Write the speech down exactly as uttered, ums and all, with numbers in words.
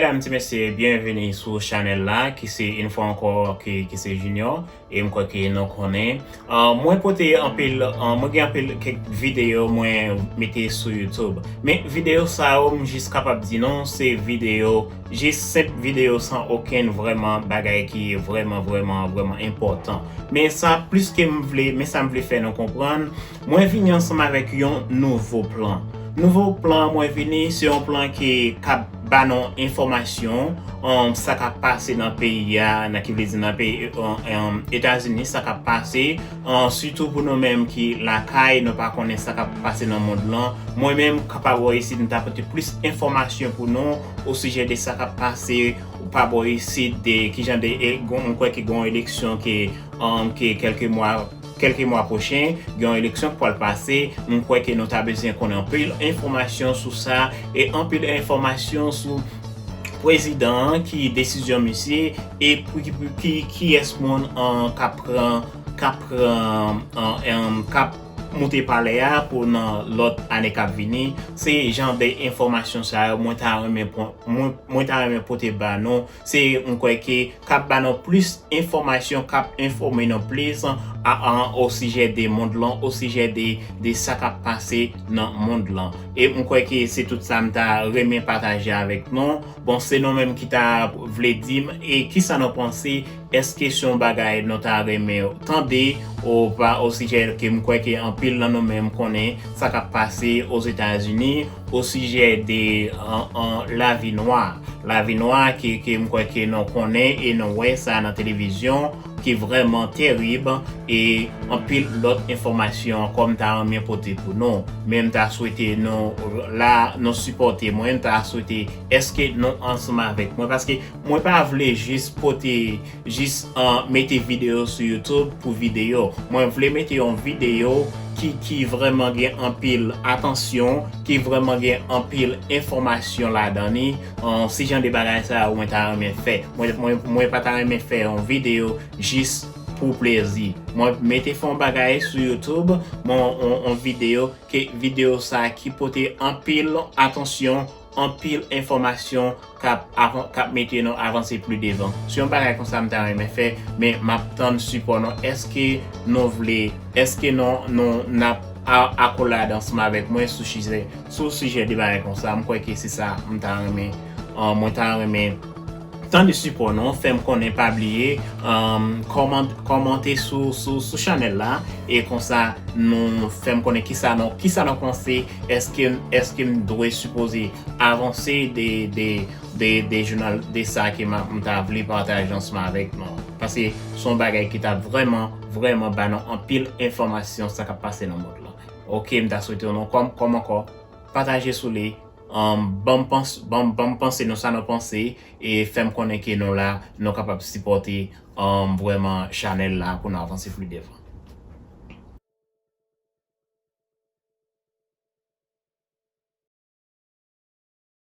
Medam, ti mesye, byenvini sou chanèl la, ki se yon fwa ankò, ki, ki se Junior, e m kwè ke nou konnen. Ah, mwen pote anpil, ah, mwen gen anpil kèk videyo mwen mete sou YouTube. Men videyo sa yo, m jis kapab di nou, se videyo, jis senp videyo san okenn vrèman bagay ki vrèman, vrèman, vrèman enpòtan. Men sa, plis ke m vle, men sa m vle fè nou konprann, mwen vini ansanm avèk yon nouvo plan. Nouvo plan mwen vini, se yon plan ki kab ba nou enfòmasyon, um, sa k ap pase nan peyi a, nan ki vle di nan peyi, um, um, Etazini, sa k ap pase, um, sitou pou nou menm ki lakay, nou pa konnen sa k ap pase nan mond lan. Mwen menm, kapab wè isit, m ta pote plis enfòmasyon pou nou o sijè de sa k ap pase, ou pa bò isit, de kijan de, e, gon, m kwè ke gon eleksyon ke, um, ke kèlke mwa, kèlke mwa pwochen, gen yon eleksyon k pral pase. M kwè ke nou ta bezwen konnen anpil enfòmasyon sou sa, e anpil enfòmasyon sou prezidan an, ki desizyon misye, e pou ki, pou ki, kiyès moun, um, k ap pran, k ap pran, um, um, k ap moute palè a pou nan lòt ane k ap vini. Se jan de enfòmasyon sa yo mwen ta renmen pran, mwen, mwen ta renmen pote ba nou. Se, m kwè ke k ap ba nou plis enfòmasyon, k ap enfòme nou plis a, a, o sijè de mond lan, o sijè de, de sa k ap pase nan mond lan. E m kwè ke se tout sa m ta renmen pataje avèk nou. Bon, se nou menm ki ta vle di m, e kisa nou panse, èske se yon bagay nou ta renmen tande, o pa, o sijè ke m kwè ke anpil nan nou menm konnen sa k ap pase Ozetazini, o sijè de, an, an, lavi nwa. Lavi nwa ke, ke m kwè ke nou konnen e nou wè sa nan televizyon, ki vrèman terib, e anpil lòt enfòmasyon ankò m ta renmen pote pou nou. Men m ta swete nou la, nou sipòte mwen, m ta swete èske nou ansanm avèk mwen, paske mwen pa vle jis pote, jis, an, mete videyo sou YouTube pou videyo. Mwen vle mete yon videyo ki, ki vrèman gen anpil atansyon, ki vrèman gen anpil enfòmasyon ladan li. An, se jan de bagay sa yo mwen ta renmen fè. Mwen, mwen, mwen pa ta renmen fè yon videyo jis pou plezi. Mwen mete fè yon bagay sou YouTube, mwen yon, yon videyo, ke videyo sa ki pote anpil atansyon, anpil enfòmasyon k ap avan, k ap mete nou avanse pli devan. Se yon bagay konsa m ta renmen fè, men m ap tann sipò nou. Èske nou vle, èske nou, nou, n ap a, akolade ansanm avèk mwen sou sijè, sou sijè de bagay konsa? M kwè ke se sa m ta renmen, an, mwen ta renmen tande sipò nou, fè m konnen, pa bliye, um, kòman-, kòmante sou, sou, sou chanèl la, e konsa nou fè m konnen kisa nou, kisa nou panse, èske, èske m dwe sipoze avanse de, de, de, de jounal, de sa ke m a, m ta vle pataje ansanm avèk nou. Paske se yon bagay ki ta vrèman, vrèman ba nou anpil enfòmasyon sa k ap pase nan mond lan. Ok, m ta swete nou kòm, kòm ankò, pataje sou li, um, ban m pans-, ban m, ban m panse nou sa nou panse, e fè m konnen ke nou la, nou kapab sipòte, um, vrèman chanèl la pou nou avanse pli devan.